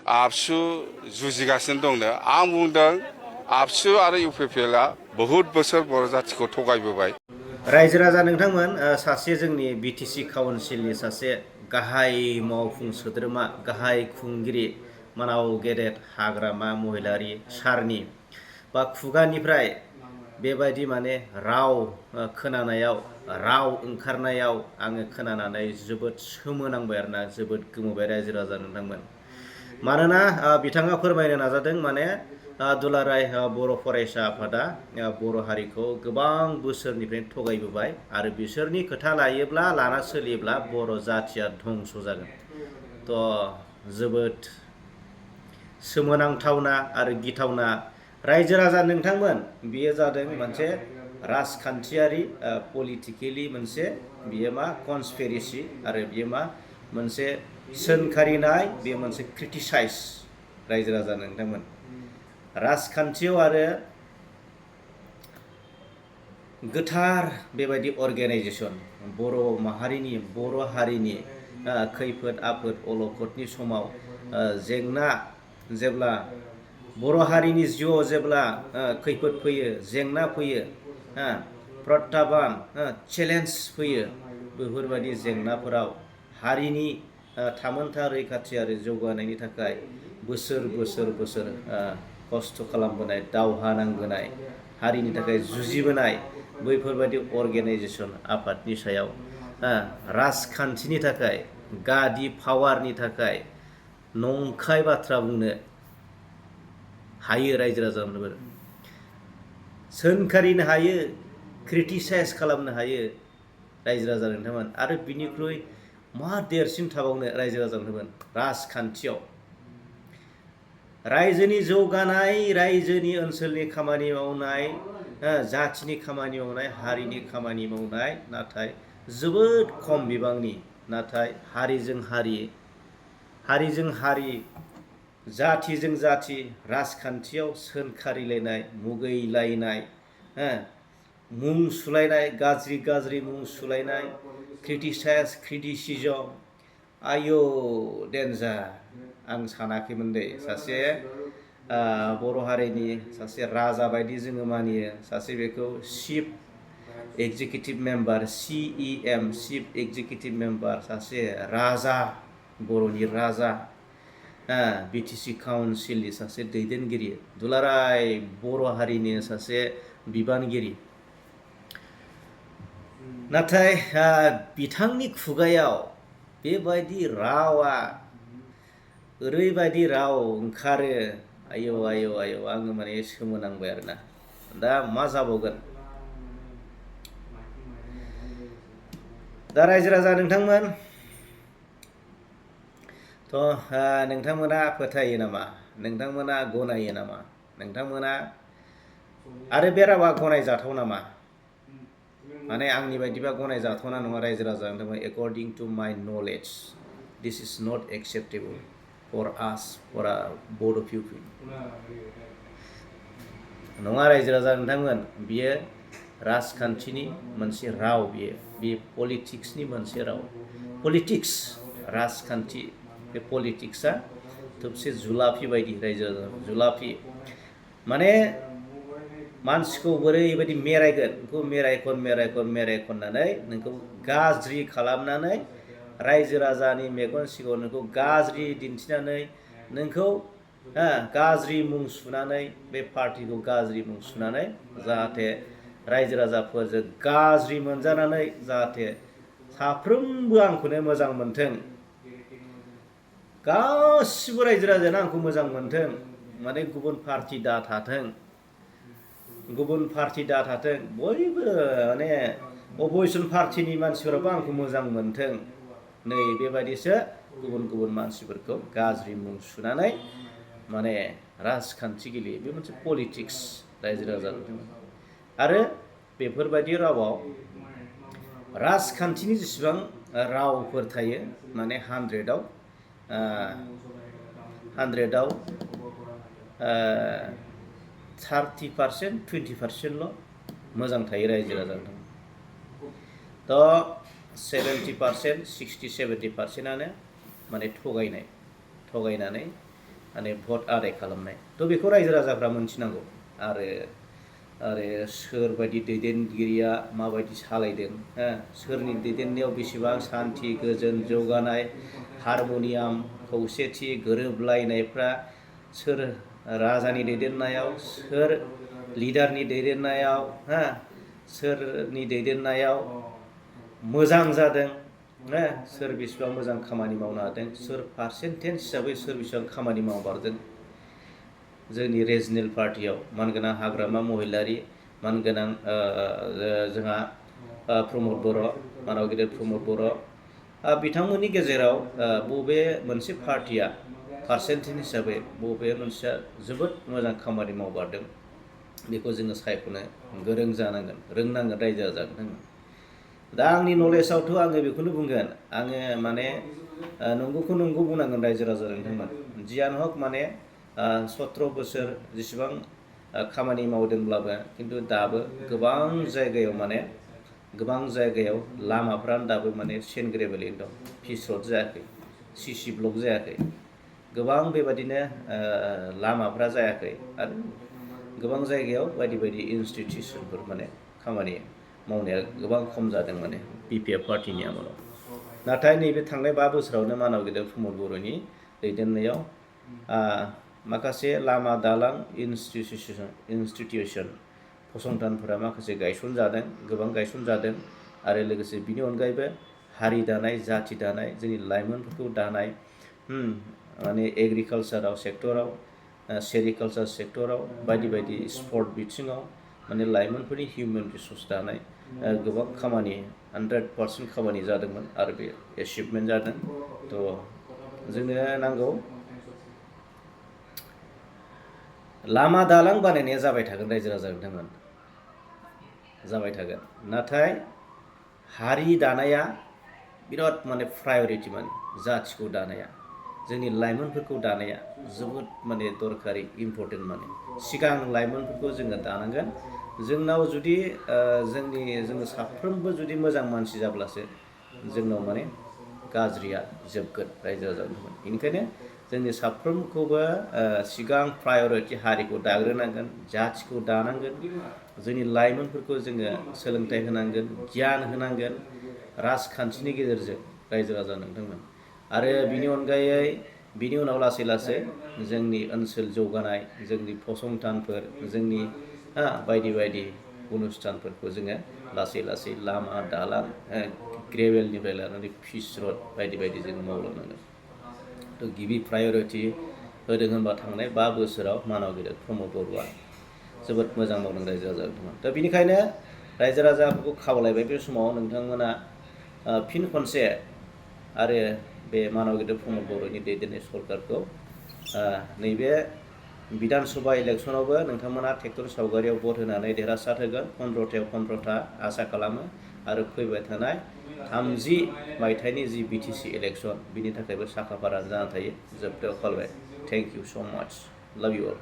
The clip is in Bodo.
आबसु जुजिगासिनो दंनो आं बुंदों आबसु आरो इउपिपिएलआ बहुद बोसोर बर' जाथिखौ थगायबोबाय। रायजो राजा नोंथांमोन, सासे जोंनि बिटिसि काउन्सिलनि सासे गाहाय मावफुं सोद्रोमा, गाहाय खुंगिरि मानाव गेदेर हाग्रामा महिलारि सारनि बा खुगानिफ्राय बेबायदि माने राव खोनानायाव, राव ओंखारनायाव आङो खोनानानै जोबोद सोमोनांबाय आरोना, जोबोद गोमोबाय रायजो राजा नोंथांमोन। मानोना बिथाङा फोरमायनो नाजादों माने दुलाराय बर' फरायसा आफादा बर' हारिखौ गोबां बोसोरनिफ्रायनो थगायबोबाय आरो बिसोरनि खोथा लायोब्ला, लाना सोलियोब्ला बर' जाथिया धंस जागोन। जोबोद सोमोनांथावना आरो गिथावना रायजो राजा नोंथांमोन, बियो जादों मोनसे राजखान्थियारि पलिटिकेलि मोनसे बियो मा कनस्पिरेसि आरो बियो मा मोनसे सोंखारिनाय, बेयो मोनसे क्रिटिसाइज। रायजो राजा नोंथांमोन, राजखान्थियाव आरो गोथार बेबायदि अर्गेनाइजेसन बर' माहारिनि, बर' हारिनि खैफोद आफोद अलखदनि समाव जेंना, जेब्ला बर' हारिनि जिउआव जेब्ला खैफोद फैयो, जेंना फैयो, प्रत्याबान चेलेन्ज फैयो, बेफोरबायदि जेंनाफोराव हारिनि थामोनथा रैखाथि आरो जौगानायनि थाखाय बोसोर बोसोर बोसोर खस्थ' खालामबोनाय, दावहा नांबोनाय, हारिनि थाखाय जुजिबोनाय बैफोरबायदि अर्गेनाइजेसन आफादनि सायाव राजखान्थिनि थाखाय, गादि पावारनि थाखाय नंखाय बाथ्रा बुंनो हायो रायजो राजाफोर, सोंखारिनो हायो, क्रिटिसाइज खालामनो हायो रायजो राजा नोंथांमोन। आरो बिनिख्रुइ मा देरसिन थाबावनो रायजो राजा नोंथांमोन, राजखान्थियाव रायजोनि जौगानाय, रायजोनि ओनसोलनि खामानि मावनाय, जाथिनि खामानि मावनाय, हारिनि खामानि मावनाय, नाथाय जोबोद खम बिबांनि, नाथाय हारिजों हारि, हारिजों हारि, जाथिजों जाथि राजखान्थियाव सोंखारिलायनाय, मुगैलायनाय, मुं सुलायनाय, गाज्रि गाज्रि मुं सुलायनाय, क्रिटिसाइज, क्रिटिसिजम, आयौ डेन्जार। आं सानाखैमोन दे सासे बर' हारिनि सासे राजा बायदि जोङो मानियो, सासे बेखौ chief executive member, CEM, chief executive member, सासे राजा, बर'नि राजा, बिटिसि काउन्सिलनि सासे दैदेनगिरि, दुलाराय बर' हारिनि सासे बिबानगिरि, नाथाय बिथांनि खुगायाव बेबायदि रावा, ओरैबायदि राव ओंखारो, आयौ आयौ आयौ, आङो माने सोमोनांबाय आरोना। दा मा जाबावगोन? दा रायजो राजा नोंथांमोन, नोंथांमोना फोथायो नामा? नोंथांमोना गनायो नामा? नोंथांमोना आरो बे रावा गनायजाथाव नामा? माने आंनि बायदिबा गनायजाथावना नङा रायजो राजा नोंथांमोन। According to my knowledge this is not acceptable for us, for Bodo' people. नङा रायजो राजा नोंथांमोन, बियो राजखान्थिनि मोनसे राव, बियो पलिटिक्सनि मोनसे राव। पलिटिक्स, राजखान्थि, बे पलिटिक्सआ थोबसे जुलाफि बायदि रायजो राजा, जुलाफि माने मानसिखौ बोरैबायदि मेरायगोन, नोंखौ मेरायखन मेरायखन मेरायखननानै नोंखौ गाज्रि खालामनानै, रायजो राजानि मेगन सिगाङाव नोंखौ गाज्रि दिन्थिनानै, नोंखौ गाज्रि मुं सुनानै, बे पार्टिखौ गाज्रि मुं सुनानै, जाहाथे रायजो राजाफोरजों गाज्रि मोनजानानै, जाहाथे साफ्रोमबो आंखौनो मोजां मोनथों, गासिबो रायजो राजायानो आंखौ मोजां मोनथों, माने गुबुन पार्टि दाथाथों, गुबुन पार्टि दाथाथों, बयबो माने अपोजिसन पार्टिनि मानसिफोराबो आंखौ मोजां मोनथों, नै बेबायदिसो गुबुन गुबुन मानसिफोरखौ गाज्रि मुं सुनानै माने राजखान्थि गेलेयो। बे मोनसे पलिटिक्स रायजो राजा नोंथांमोन। आरो बेफोरबायदि रावाव राजखान्थिनि जेसेबां रावफोर थायो, माने 100आव 30%, 20%ल' मोजां थायो रायजो राजा नोंथांमोन। 70%, 60-70%आनो माने थगायनानै माने भट आदाय खालामनाय थ' बेखौ रायजो राजाफ्रा मोनथिनांगौ आरो सोरबायदि दैदेनगिरिया माबायदि सालायदों सोरनि दैदेननायाव बेसेबां सान्थि गोजोन जौगानाय हारमनियाम खौसेथि गोरोबलायनायफ्रा सोर राजानि दैदेननायाव सोर लिडारनि दैदेननायाव सोरनि दैदेननायाव मोजां जादों सोर बेसेबां मोजां खामानि मावनो हादों सोर पार्सेन्टेज हिसाबै सोर बेसेबां खामानि मावबारदों जोंनि रिजनेल पार्टियाव मानगोनां हाग्रामा महिलारि मानगोनां जोंहा प्रमद बर' मानाव गेदेर प्रमद बर' बिथांमोननि गेजेराव बबे मोनसे पार्टिया पार्सेन्टेज हिसाबै बबे मोनसेया जोबोद मोजां खामानि मावबारदों बेखौ जोङो सायख'नो गोरों जानांगोन रोंनांगोन रायजो राजानो दा आंनि नलेजावथ' आङो बेखौनो बुंगोन आङो माने नंगौखौ नंगौ बुंनांगोन रायजो राजा नोंथांमोन जियानो हक माने 17 बोसोर जेसेबां खामानि मावदोंब्लाबो खिन्थु दाबो गोबां जायगायाव लामाफ्रानो दाबो माने सेन्ट ग्रेभेलैनो दं पिच रड जायाखै सिसि ब्लक जायाखै गोबां बेबादिनो लामाफ्रा जायाखै आरो गोबां जायगायाव बायदि बायदि इनस्टिटिउसनफोर माने खामानि मावनाया गोबां खम जादों माने बिपिएफ पार्टिनि आमोलाव नाथाय नैबे थांनाय 5 बोसोरावनो मानाव गेदेर प्रमद बर'नि दैदेननायाव माखासे लामा दालां इनस्टिटिउसन फसंथानफोरा माखासे गायसनजादों गोबां गायसनजादों आरो लोगोसे बिनि अनगायैबो हारि दानाय जाथि दानाय जोंनि लाइमोनफोरखौ दानाय माने एग्रिकालसाराव सेक्टराव सेरिकालसार सेक्टराव बायदि बायदि स्पर्ट बिथिङाव माने लाइमोनफोरनि हिउमेन रिसर्स दानाय गोबां खामानि 100% खामानि जादोंमोन आरो बे एचिभमेन्ट जादों थ' जोंनो नांगौ लामा दालां बानायनाया जाबाय थागोन रायजो राजा नोंथांमोन जाबाय थागोन नाथाय हारि दानाया बिराद माने प्रायरिटि माने जाथिखौ दानाया जोंनि लाइमोनफोरखौ दानाया जोबोद माने दरखारि इम्परटेन्ट माने सिगां लाइमोनफोरखौ जोङो दानांगोन जोंनाव जुदि जोङो साफ्रोमबो जुदि मोजां मानसि जाब्लासो जोंनाव माने गाज्रिया जोबगोन रायजो राजाफोर बेनिखायनो जोंनि साफ्रोमखौबो सिगां प्रायरिटि हारिखौ दाग्रोनांगोन जाथिखौ दानांगोन जोंनि लाइमोनफोरखौ जोङो सोलोंथाइ होनांगोन गियान होनांगोन राजखान्थिनि गेजेरजों रायजो राजा नोंथांमोन आरो बिनि अनगायै बिनि उनाव लासै लासै जोंनि ओनसोल जौगानाय जोंनि फसंथानफोर जोंनि बायदि बायदि अनुस्थानफोरखौ जोङो लासै लासै लामा दालां ग्रेभेलनिफ्राय लानानै पिच रड बायदि बायदि जों मावलांनांगोन थ' गिबि प्रायरिटि होदों होनबा थांनाय 5 बोसोराव मानाव गेदेर प्रमद बर'आ जोबोद मोजां मावदों रायजो राजाफोरखौ दा बेनिखायनो रायजो राजाफोरखौ खावलायबाय बे समाव नोंथांमोना फिन खनसे आरो बे मानाव गेदेर प्रमद बर'नि दैदेननाय सरकारखौ नैबे बिधान सभा इलेक्सनावबो नोंथांमोना ट्रेक्टर सावगारियाव भट होनानै देरहासार होगोन 15थायाव 15था आसा खालामो आरो फैबाय थानाय 30 मायथाइनि जि बिटिसि इलेक्सन बिनि थाखायबो साखाफारा जानानै थायो जोबथायाव खावलायबाय थेंक इउ स' माच लाभ इउ अल